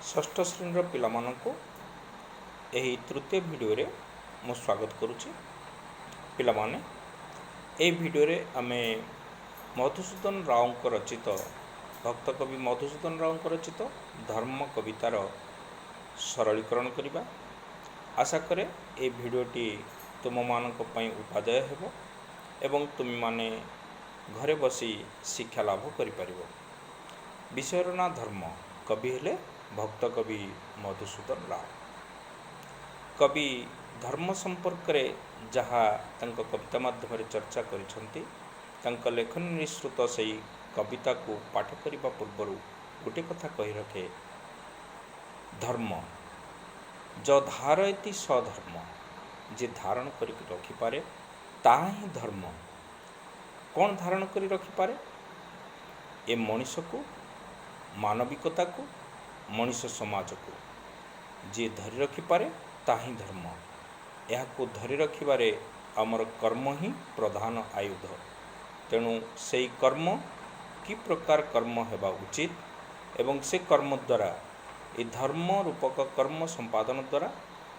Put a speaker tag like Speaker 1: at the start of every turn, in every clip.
Speaker 1: ଷଷ୍ଠ ଶ୍ରେଣୀର ପିଲାମାନଙ୍କୁ ଏହି ତୃତୀୟ ଭିଡ଼ିଓରେ ମୁଁ ସ୍ୱାଗତ କରୁଛି। ପିଲାମାନେ, ଏହି ଭିଡ଼ିଓରେ ଆମେ ମଧୁସୂଦନ ରାଓଙ୍କ ରଚିତ, ଭକ୍ତକବି ମଧୁସୂଦନ ରାଓଙ୍କ ରଚିତ ଧର୍ମ କବିତାର ସରଳୀକରଣ କରିବା। ଆଶା କରେ ଏହି ଭିଡ଼ିଓଟି ତୁମମାନଙ୍କ ପାଇଁ ଉପାଦେୟ ହେବ ଏବଂ ତୁମେମାନେ ଘରେ ବସି ଶିକ୍ଷା ଲାଭ କରିପାରିବ। ବିଷୟର ନାଁ ଧର୍ମ, କବି ହେଲେ ଭକ୍ତକବି ମଧୁସୂଦନ ରାଓ। କବି ଧର୍ମ ସମ୍ପର୍କରେ ଯାହା ତାଙ୍କ କବିତା ମାଧ୍ୟମରେ ଚର୍ଚ୍ଚା କରିଛନ୍ତି, ତାଙ୍କ ଲେଖନୀ ନିଃସୃତ ସେଇ କବିତାକୁ ପାଠ କରିବା ପୂର୍ବରୁ ଗୋଟେ କଥା କହି ରଖେ। ଧର୍ମ ଯଧାରୟତି ସଧର୍ମ, ଯିଏ ଧାରଣ କରିକି ରଖିପାରେ ତାହା ହିଁ ଧର୍ମ। କ'ଣ ଧାରଣ କରି ରଖିପାରେ? ଏ ମଣିଷକୁ, ମାନବିକତାକୁ, ମଣିଷ ସମାଜକୁ ଯିଏ ଧରି ରଖିପାରେ ତାହା ହିଁ ଧର୍ମ। ଏହାକୁ ଧରି ରଖିବାରେ ଆମର କର୍ମ ହିଁ ପ୍ରଧାନ ଆୟୁଧ। ତେଣୁ ସେଇ କର୍ମ କି ପ୍ରକାର କର୍ମ ହେବା ଉଚିତ ଏବଂ ସେ କର୍ମ ଦ୍ୱାରା, ଏ ଧର୍ମ ରୂପକ କର୍ମ ସମ୍ପାଦନ ଦ୍ୱାରା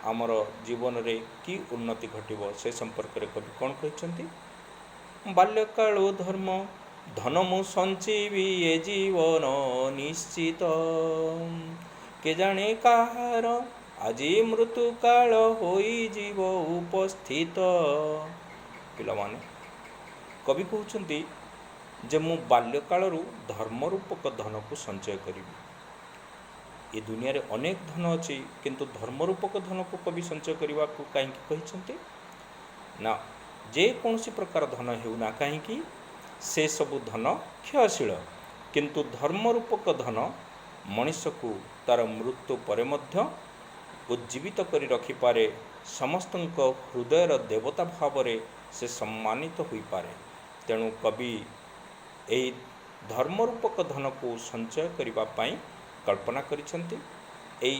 Speaker 1: ଆମର ଜୀବନରେ କି ଉନ୍ନତି ଘଟିବ, ସେ ସମ୍ପର୍କରେ କବି କ'ଣ କହିଛନ୍ତି? ବାଲ୍ୟକାଳୁ ଧର୍ମ ଧନ ମୁଁ ସଞ୍ଚିବି ଏ ଜୀବନ ନିଶ୍ଚିତ, କେଜାଣେ କାହାର ଆଜି ମୃତ୍ୟୁକାଳ ହୋଇଯିବ ଉପସ୍ଥିତ। ପିଲାମାନେ, କବି କହୁଛନ୍ତି ଯେ ମୁଁ ବାଲ୍ୟକାଳରୁ ଧର୍ମ ରୂପକ ଧନକୁ ସଞ୍ଚୟ କରିବି। ଏ ଦୁନିଆରେ ଅନେକ ଧନ ଅଛି, କିନ୍ତୁ ଧର୍ମ ରୂପକ ଧନକୁ କବି ସଞ୍ଚୟ କରିବାକୁ କାହିଁକି କହିଛନ୍ତି ନା, ଯେକୌଣସି ପ୍ରକାର ଧନ ହେଉନା କାହିଁକି ସେସବୁ ଧନ କ୍ଷୟଶୀଳ, କିନ୍ତୁ ଧର୍ମ ରୂପକ ଧନ ମଣିଷକୁ ତା'ର ମୃତ୍ୟୁ ପରେ ମଧ୍ୟ ଉଜ୍ଜୀବିତ କରି ରଖିପାରେ। ସମସ୍ତଙ୍କ ହୃଦୟର ଦେବତା ଭାବରେ ସେ ସମ୍ମାନିତ ହୋଇପାରେ। ତେଣୁ କବି ଏହି ଧର୍ମ ରୂପକ ଧନକୁ ସଞ୍ଚୟ କରିବା ପାଇଁ କଳ୍ପନା କରିଛନ୍ତି। ଏହି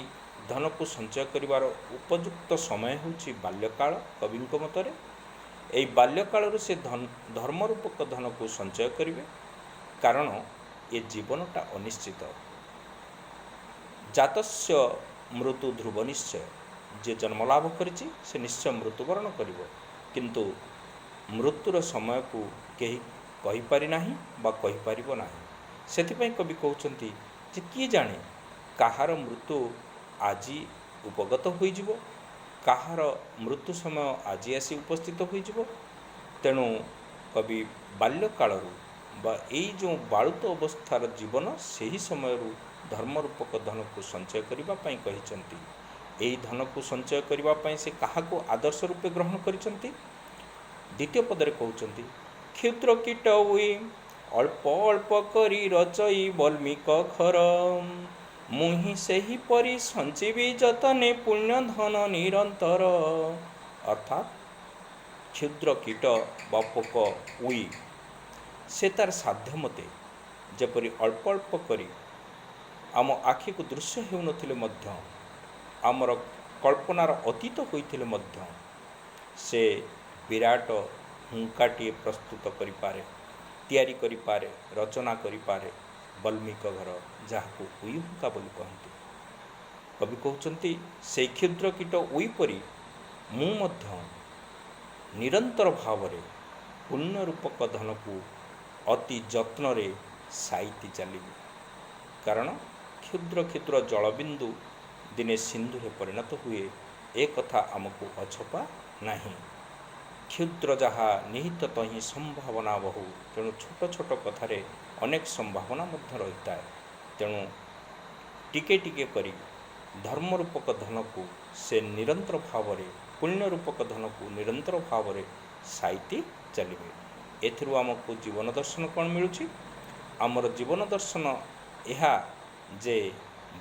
Speaker 1: ଧନକୁ ସଞ୍ଚୟ କରିବାର ଉପଯୁକ୍ତ ସମୟ ହେଉଛି ବାଲ୍ୟକାଳ। କବିଙ୍କ ମତରେ ଏହି ବାଲ୍ୟକାଳରୁ ସେ ଧର୍ମ ରୂପକ ଧନକୁ ସଞ୍ଚୟ କରିବେ, କାରଣ ଏ ଜୀବନଟା ଅନିଶ୍ଚିତ। ଜାତସ୍ୟ ମୃତ୍ୟୁ ଧ୍ରୁବ ନିଶ୍ଚୟ। ଯିଏ ଜନ୍ମଲାଭ କରିଛି ସେ ନିଶ୍ଚୟ ମୃତ୍ୟୁବରଣ କରିବ, କିନ୍ତୁ ମୃତ୍ୟୁର ସମୟକୁ କେହି କହିପାରି ନାହିଁ ବା କହିପାରିବ ନାହିଁ। ସେଥିପାଇଁ କବି କହୁଛନ୍ତି ଯେ କିଏ ଜାଣେ କାହାର ମୃତ୍ୟୁ ଆଜି ଉପଗତ ହୋଇଯିବ, କାହାର ମୃତ୍ୟୁ ସମୟ ଆଜି ଆସି ଉପସ୍ଥିତ ହୋଇଯିବ। ତେଣୁ କବି ବାଲ୍ୟକାଳରୁ ବା ଏଇ ଯେଉଁ ବାଳୁତ ଅବସ୍ଥାର ଜୀବନ, ସେହି ସମୟରୁ ଧର୍ମ ରୂପକ ଧନକୁ ସଞ୍ଚୟ କରିବା ପାଇଁ କହିଛନ୍ତି। ଏହି ଧନକୁ ସଞ୍ଚୟ କରିବା ପାଇଁ ସେ କାହାକୁ ଆଦର୍ଶ ରୂପେ ଗ୍ରହଣ କରିଛନ୍ତି? ଦ୍ୱିତୀୟ ପଦରେ କହୁଛନ୍ତି, କ୍ଷୁଦ୍ର କୀଟ ଉଇ ଅଳ୍ପ ଅଳ୍ପ କରି ରଚଇ ବଲ୍ମିକ ଘର, ମୁହିଁ ସେହିପରି ସଞ୍ଚିବି ଯତନେ ପୁଣ୍ୟ ଧନ ନିରନ୍ତର। ଅର୍ଥାତ୍ କ୍ଷୁଦ୍ର କୀଟ ବା ପୋକ ଉଇ, ସେ ତାର ସାଧ୍ୟ ମତେ ଯେପରି ଅଳ୍ପ ଅଳ୍ପ କରି ଆମ ଆଖିକୁ ଦୃଶ୍ୟ ହେଉନଥିଲେ ମଧ୍ୟ, ଆମର କଳ୍ପନାର ଅତୀତ ହୋଇଥିଲେ ମଧ୍ୟ ସେ ବିରାଟ ହୁଙ୍କାଟିଏ ପ୍ରସ୍ତୁତ କରିପାରେ, ତିଆରି କରିପାରେ, ରଚନା କରିପାରେ ବଲ୍ମିକ ଘର, ଯାହାକୁ ଉଇ ହୁଙ୍କା ବୋଲି କହନ୍ତି। କବି କହୁଛନ୍ତି, ସେଇ କ୍ଷୁଦ୍ର କୀଟ ଉଇ ପରି ମୁଁ ମଧ୍ୟ ନିରନ୍ତର ଭାବରେ ପୁଣ୍ୟ ରୂପକ ଧନକୁ ଅତି ଯତ୍ନରେ ସାଇତି ଚାଲିବି, କାରଣ କ୍ଷୁଦ୍ର କ୍ଷୁଦ୍ର ଜଳବିନ୍ଦୁ ଦିନେ ସିନ୍ଧୁରେ ପରିଣତ ହୁଏ, ଏ କଥା ଆମକୁ ଅଛପା ନାହିଁ। କ୍ଷୁଦ୍ର ଯାହା ନିହିତ ତହିଁ ସମ୍ଭାବନା ବହୁ। ତେଣୁ ଛୋଟ ଛୋଟ କଥାରେ ଅନେକ ସମ୍ଭାବନା ମଧ୍ୟ ରହିଥାଏ। ତେଣୁ ଟିକେ ଟିକେ କରି ଧର୍ମ ରୂପକ ଧନକୁ ସେ ନିରନ୍ତର ଭାବରେ, ପୁଣ୍ୟ ରୂପକ ଧନକୁ ନିରନ୍ତର ଭାବରେ ସାଇତି ଚାଲିବେ। ଏଥିରୁ ଆମକୁ ଜୀବନ ଦର୍ଶନ କ'ଣ ମିଳୁଛି? ଆମର ଜୀବନ ଦର୍ଶନ ଏହା ଯେ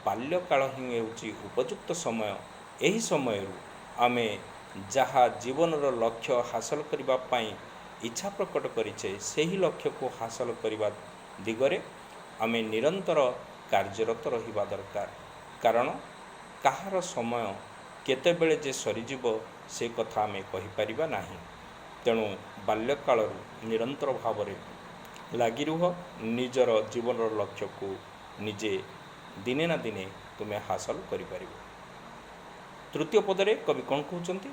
Speaker 1: ବାଲ୍ୟକାଳ ହିଁ ହେଉଛି ଉପଯୁକ୍ତ ସମୟ। ଏହି ସମୟରୁ ଆମେ ଯାହା ଜୀବନର ଲକ୍ଷ୍ୟ ହାସଲ କରିବା ପାଇଁ ଇଚ୍ଛା ପ୍ରକଟ କରିଛେ, ସେହି ଲକ୍ଷ୍ୟକୁ ହାସଲ କରିବା ଦିଗରେ ଆମେ ନିରନ୍ତର କାର୍ଯ୍ୟରତ ରହିବା ଦରକାର, କାରଣ କାହାର ସମୟ କେତେବେଳେ ଯେ ସରିଯିବ ସେ କଥା ଆମେ କହିପାରିବା ନାହିଁ। ତେଣୁ ବାଲ୍ୟକାଳରୁ ନିରନ୍ତର ଭାବରେ ଲାଗି ରୁହ, ନିଜର ଜୀବନର ଲକ୍ଷ୍ୟକୁ ନିଜେ ଦିନେ ନା ଦିନେ ତୁମେ ହାସଲ କରିପାରିବ। ତୃତୀୟ ପଦରେ କବି କ'ଣ କହୁଛନ୍ତି?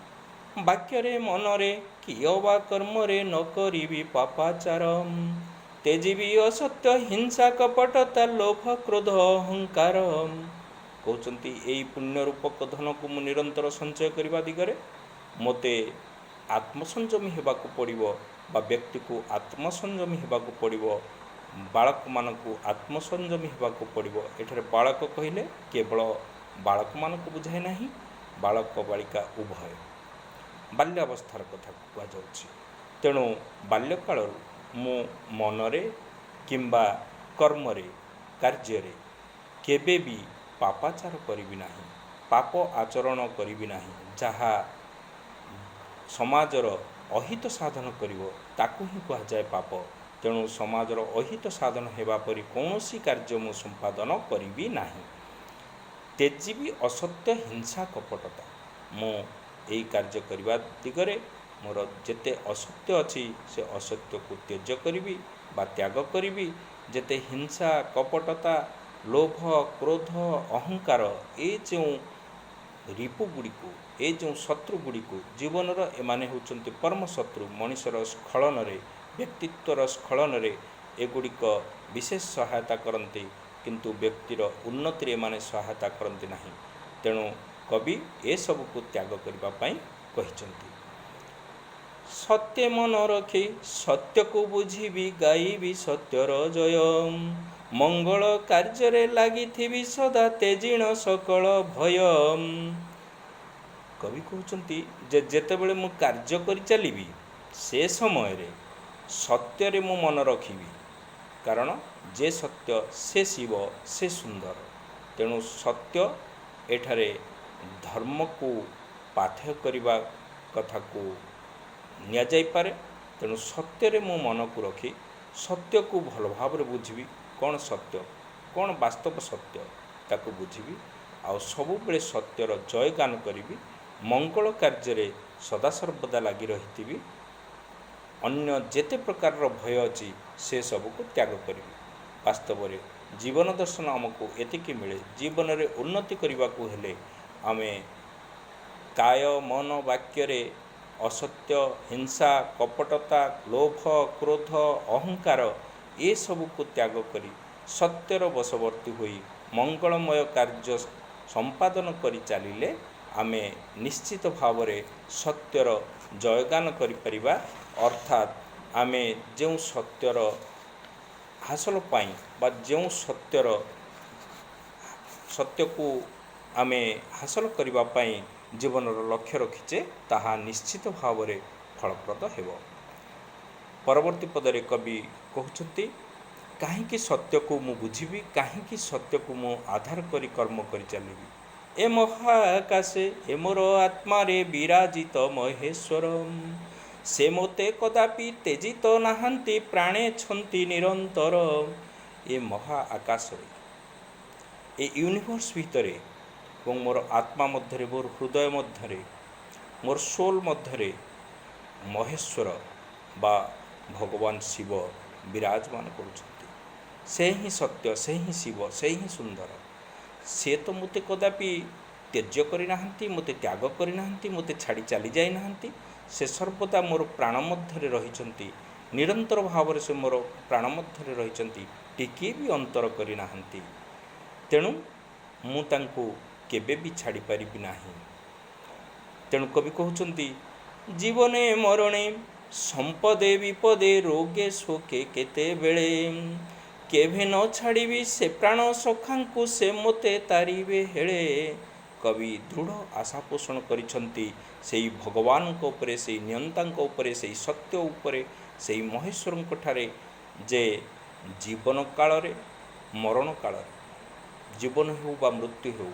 Speaker 1: ବାକ୍ୟରେ ମନରେ କି ଅବା କର୍ମରେ ନ କରିବି ପାପାଚାର, ତେଜିବି ଅସତ୍ୟ ହିଂସା କପଟତା ଲୋଭ କ୍ରୋଧ ଅହଙ୍କାର। କହୁଛନ୍ତି, ଏଇ ପୁଣ୍ୟ ରୂପକ ଧନକୁ ମୁଁ ନିରନ୍ତର ସଞ୍ଚୟ କରିବା ଦିଗରେ ମୋତେ ଆତ୍ମସଂଯମୀ ହେବାକୁ ପଡ଼ିବ, ବା ବ୍ୟକ୍ତିକୁ ଆତ୍ମସଂଯମୀ ହେବାକୁ ପଡ଼ିବ, ବାଳକମାନଙ୍କୁ ଆତ୍ମସଂଯମୀ ହେବାକୁ ପଡ଼ିବ। ଏଠାରେ ବାଳକ କହିଲେ କେବଳ ବାଳକମାନଙ୍କୁ ବୁଝାଏ ନାହିଁ, ବାଳକ ବାଳିକା ଉଭୟ, ବାଲ୍ୟାବସ୍ଥାର କଥା କୁହାଯାଉଛି। ତେଣୁ ବାଲ୍ୟକାଳରୁ ମୁଁ ମନରେ କିମ୍ବା କର୍ମରେ, କାର୍ଯ୍ୟରେ କେବେ ବି ପାପାଚାର କରିବି ନାହିଁ, ପାପ ଆଚରଣ କରିବି ନାହିଁ। ଯାହା ସମାଜର ଅହିତ ସାଧନ କରିବ, ତାକୁ ହିଁ କୁହାଯାଏ ପାପ। ତେଣୁ ସମାଜର ଅହିତ ସାଧନ ହେବା ପରି କୌଣସି କାର୍ଯ୍ୟ ମୁଁ ସମ୍ପାଦନ କରିବି ନାହିଁ। ତେଜିବି ଅସତ୍ୟ ହିଂସା କପଟତା। ମୁଁ ଏଇ କାର୍ଯ୍ୟ କରିବା ଦିଗରେ ମୋର ଯେତେ ଅସତ୍ୟ ଅଛି, ସେ ଅସତ୍ୟକୁ ତ୍ୟଜ କରିବି ବା ତ୍ୟାଗ କରିବି। ଯେତେ ହିଂସା, କପଟତା, ଲୋଭ, କ୍ରୋଧ, ଅହଙ୍କାର, ଏ ଯେଉଁ ରିପୁ ଗୁଡ଼ିକୁ, ଏ ଯେଉଁ ଶତ୍ରୁ ଗୁଡ଼ିକୁ ଜୀବନର, ଏମାନେ ହେଉଛନ୍ତି ପରମ ଶତ୍ରୁ। ମଣିଷର ସ୍ଖଳନରେ, ବ୍ୟକ୍ତିତ୍ୱର ସ୍ଖଳନରେ ଏଗୁଡ଼ିକ ବିଶେଷ ସହାୟତା କରନ୍ତି, କିନ୍ତୁ ବ୍ୟକ୍ତିର ଉନ୍ନତିରେ ଏମାନେ ସହାୟତା କରନ୍ତି ନାହିଁ। ତେଣୁ କବି ଏସବୁକୁ ତ୍ୟାଗ କରିବା ପାଇଁ କହିଛନ୍ତି। ସତ୍ୟ ମନ ରଖି ସତ୍ୟକୁ ବୁଝିବି, ଗାଇବି ସତ୍ୟର ଜୟ, ମଙ୍ଗଳ କାର୍ଯ୍ୟରେ ଲାଗିଥିବି ସଦା, ତେଜିଣ ସକଳ ଭୟ। କବି କହୁଛନ୍ତି ଯେ ଯେତେବେଳେ ମୁଁ କାର୍ଯ୍ୟ କରି ଚାଲିବି, ସେ ସମୟରେ ସତ୍ୟରେ ମୁଁ ମନ ରଖିବି, କାରଣ ଯେ ସତ୍ୟ ସେ ଶିବ, ସେ ସୁନ୍ଦର। ତେଣୁ ସତ୍ୟ ଏଠାରେ ଧର୍ମକୁ ପାଥେୟ କରିବା କଥାକୁ ନିଆଯାଇପାରେ। ତେଣୁ ସତ୍ୟରେ ମୁଁ ମନକୁ ରଖି ସତ୍ୟକୁ ଭଲ ଭାବରେ ବୁଝିବି, କ'ଣ ସତ୍ୟ, କ'ଣ ବାସ୍ତବ ସତ୍ୟ ତାକୁ ବୁଝିବି, ଆଉ ସବୁବେଳେ ସତ୍ୟର ଜୟଗାନ କରିବି, ମଙ୍ଗଳ କାର୍ଯ୍ୟରେ ସଦାସର୍ବଦା ଲାଗି ରହିଥିବି, ଅନ୍ୟ ଯେତେ ପ୍ରକାରର ଭୟ ଅଛି ସେ ସବୁକୁ ତ୍ୟାଗ କରିବି। ବାସ୍ତବରେ ଜୀବନ ଦର୍ଶନ ଆମକୁ ଏତିକି ମିଳେ, ଜୀବନରେ ଉନ୍ନତି କରିବାକୁ ହେଲେ ଆମେ କାୟ ମନ ବାକ୍ୟରେ ଅସତ୍ୟ, ହିଂସା, କପଟତା, ଲୋଭ, କ୍ରୋଧ, ଅହଙ୍କାର ଏସବୁକୁ ତ୍ୟାଗ କରି ସତ୍ୟର ବଶବର୍ତ୍ତୀ ହୋଇ ମଙ୍ଗଳମୟ କାର୍ଯ୍ୟ ସମ୍ପାଦନ କରି ଚାଲିଲେ ଆମେ ନିଶ୍ଚିତ ଭାବରେ ସତ୍ୟର ଜୟଗାନ କରିପାରିବା। ଅର୍ଥାତ୍ ଆମେ ଯେଉଁ ସତ୍ୟର ହାସଲ ପାଇଁ ବା ଯେଉଁ ସତ୍ୟକୁ ଆମେ ହାସଲ କରିବା ପାଇଁ ଜୀବନର ଲକ୍ଷ୍ୟ ରଖିଛେ, ତାହା ନିଶ୍ଚିତ ଭାବରେ ଫଳପ୍ରଦ ହେବ। ପରବର୍ତ୍ତୀ ପଦରେ କବି କହୁଛନ୍ତି, କାହିଁକି ସତ୍ୟକୁ ମୁଁ ବୁଝିବି, କାହିଁକି ସତ୍ୟକୁ ମୁଁ ଆଧାର କରି କର୍ମ କରି ଚାଲିବି? ଏ ମହାକାଶେ ଏ ମୋର ଆତ୍ମାରେ ବିରାଜିତ ମହେଶ୍ୱର, ସେ ମୋତେ କଦାପି ତେଜିତ ନାହାନ୍ତି, ପ୍ରାଣେ ଛନ୍ତି ନିରନ୍ତର। ଏ ମହା ଆକାଶରେ, ଏ ୟୁନିଭର୍ସ ଭିତରେ ଏବଂ ମୋର ଆତ୍ମା ମଧ୍ୟରେ, ମୋର ହୃଦୟ ମଧ୍ୟରେ, ମୋର ସୋଲ୍ ମଧ୍ୟରେ ମହେଶ୍ୱର ବା ଭଗବାନ ଶିବ ବିରାଜମାନ କରୁଛନ୍ତି। ସେ ହିଁ ସତ୍ୟ, ସେ ହିଁ ଶିବ, ସେ ହିଁ ସୁନ୍ଦର। ସେ ତ ମୋତେ କଦାପି ତ୍ୟଜ୍ୟ କରିନାହାନ୍ତି, ମୋତେ ତ୍ୟାଗ କରିନାହାନ୍ତି, ମୋତେ ଛାଡ଼ି ଚାଲି ଯାଇନାହାନ୍ତି। ସେ ସର୍ବଦା ମୋର ପ୍ରାଣ ମଧ୍ୟରେ ରହିଛନ୍ତି, ନିରନ୍ତର ଭାବରେ ସେ ମୋର ପ୍ରାଣ ମଧ୍ୟରେ ରହିଛନ୍ତି, ଟିକିଏ ବି ଅନ୍ତର କରିନାହାନ୍ତି। ତେଣୁ ମୁଁ ତାଙ୍କୁ କେବେ ବି ଛାଡ଼ିପାରିବି ନାହିଁ। ତେଣୁ କବି କହୁଛନ୍ତି, ଜୀବନେ ମରଣେ ସମ୍ପଦେ ବିପଦେ ରୋଗେ ଶୋକେ କେତେବେଳେ, କେଭେ ନ ଛାଡ଼ିବି ସେ ପ୍ରାଣ ସଖାଙ୍କୁ, ସେ ମୋତେ ତାରିବେ ହେଳେ। କବି ଦୃଢ଼ ଆଶା ପୋଷଣ କରିଛନ୍ତି ସେଇ ଭଗବାନଙ୍କ ଉପରେ, ସେଇ ନିୟନ୍ତାଙ୍କ ଉପରେ, ସେଇ ସତ୍ୟ ଉପରେ, ସେଇ ମହେଶ୍ୱରଙ୍କ ଠାରେ ଯେ ଜୀବନ କାଳରେ, ମରଣ କାଳରେ, ଜୀବନ ହେଉ ବା ମୃତ୍ୟୁ ହେଉ,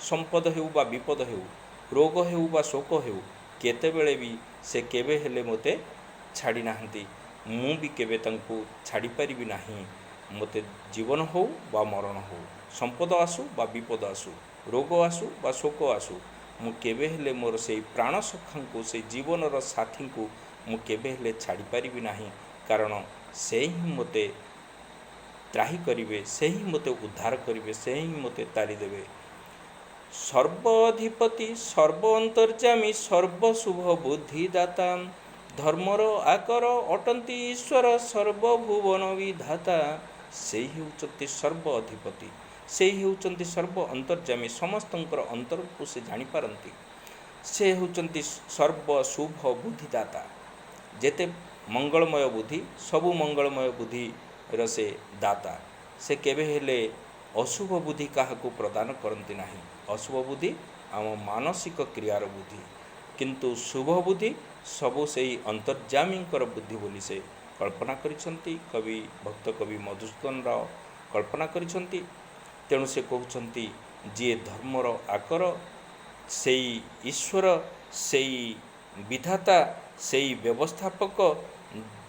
Speaker 1: ସମ୍ପଦ ହେଉ ବା ବିପଦ ହେଉ, ରୋଗ ହେଉ ବା ଶୋକ ହେଉ, କେତେବେଳେ ବି ସେ କେବେ ହେଲେ ମୋତେ ଛାଡ଼ି ନାହାନ୍ତି, ମୁଁ ବି କେବେ ତାଙ୍କୁ ଛାଡ଼ିପାରିବି ନାହିଁ। ମୋତେ ଜୀବନ ହେଉ ବା ମରଣ ହେଉ, ସମ୍ପଦ ଆସୁ ବା ବିପଦ ଆସୁ, ରୋଗ ଆସୁ ବା ଶୋକ ଆସୁ, ମୁଁ କେବେ ହେଲେ ମୋର ସେଇ ପ୍ରାଣ ସଖାଙ୍କୁ, ସେଇ ଜୀବନର ସାଥୀଙ୍କୁ ମୁଁ କେବେ ହେଲେ ଛାଡ଼ିପାରିବି ନାହିଁ, କାରଣ ସେ ହିଁ ମୋତେ ତ୍ରାହି କରିବେ, ସେ ହିଁ ମୋତେ ଉଦ୍ଧାର କରିବେ, ସେ ହିଁ ମୋତେ ତାରିଦେବେ। ସର୍ବ ଅଧିପତି, ସର୍ବ ଅନ୍ତର୍ଯାମୀ, ସର୍ବଶୁଭ ବୁଦ୍ଧିଦାତା, ଧର୍ମର ଆକର ଅଟନ୍ତି ଈଶ୍ୱର, ସର୍ବଭୁବନ ବିଧାତା। ସେଇ ହେଉଛନ୍ତି ସର୍ବ ଅଧିପତି, ସେଇ ହେଉଛନ୍ତି ସର୍ବ ଅନ୍ତର୍ଯାମୀ। ସମସ୍ତଙ୍କର ଅନ୍ତରକୁ ସେ ଜାଣିପାରନ୍ତି। ସେ ହେଉଛନ୍ତି ସର୍ବ ଶୁଭ ବୁଦ୍ଧିଦାତା। ଯେତେ ମଙ୍ଗଳମୟ ବୁଦ୍ଧି, ସବୁ ମଙ୍ଗଳମୟ ବୁଦ୍ଧିର ସେ ଦାତା। ସେ କେବେ ହେଲେ ଅଶୁଭ ବୁଦ୍ଧି କାହାକୁ ପ୍ରଦାନ କରନ୍ତି ନାହିଁ। ଅଶୁଭ ବୁଦ୍ଧି ଆମ ମାନସିକ କ୍ରିୟାର ବୁଦ୍ଧି, କିନ୍ତୁ ଶୁଭ ବୁଦ୍ଧି ସବୁ ସେଇ ଅନ୍ତର୍ଯାମୀଙ୍କର ବୁଦ୍ଧି ବୋଲି ସେ କଳ୍ପନା କରିଛନ୍ତି। କବି, ଭକ୍ତ କବି ମଧୁସୂଦନ ରାଓ କଳ୍ପନା କରିଛନ୍ତି। ତେଣୁ ସେ କହୁଛନ୍ତି, ଯିଏ ଧର୍ମର ଆକର, ସେଇ ଈଶ୍ୱର, ସେଇ ବିଧାତା, ସେଇ ବ୍ୟବସ୍ଥାପକ,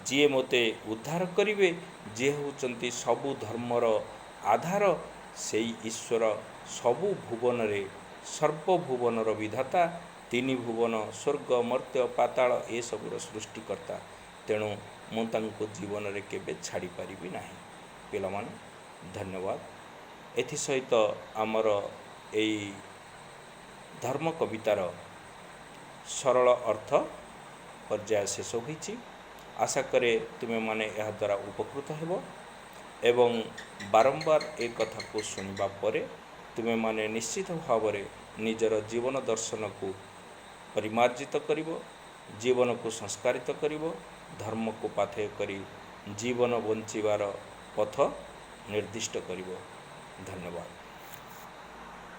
Speaker 1: ଯିଏ ମୋତେ ଉଦ୍ଧାର କରିବେ, ଯିଏ ହେଉଛନ୍ତି ସବୁ ଧର୍ମର ଆଧାର, ସେଇ ଈଶ୍ୱର ସବୁ ଭୁବନରେ, ସର୍ବଭୁବନର ବିଧାତା, ତିନି ଭୁବନ, ସ୍ୱର୍ଗ, ମର୍ତ୍ତ୍ୟ, ପାତାଳ, ଏସବୁର ସୃଷ୍ଟିକର୍ତ୍ତା। ତେଣୁ ମୁଁ ତାଙ୍କୁ ଜୀବନରେ କେବେ ଛାଡ଼ିପାରିବି ନାହିଁ। ପିଲାମାନେ, ଧନ୍ୟବାଦ। ଏଥିସହିତ ଆମର ଏଇ ଧର୍ମ କବିତାର ସରଳ ଅର୍ଥ ପର୍ଯ୍ୟାୟ ଶେଷ ହୋଇଛି। ଆଶା କରେ ତୁମେମାନେ ଏହାଦ୍ୱାରା ଉପକୃତ ହେବ ଏବଂ ବାରମ୍ବାର ଏ କଥାକୁ ଶୁଣିବା ପରେ ତୁମେମାନେ ନିଶ୍ଚିତ ଭାବରେ ନିଜର ଜୀବନ ଦର୍ଶନକୁ ପରିମାର୍ଜିତ କରିବ, ଜୀବନକୁ ସଂସ୍କାରିତ କରିବ, ଧର୍ମକୁ ପାଥେୟ କରି ଜୀବନ ବଞ୍ଚିବାର ପଥ ନିର୍ଦ୍ଦିଷ୍ଟ କରିବ। ଧନ୍ୟବାଦ।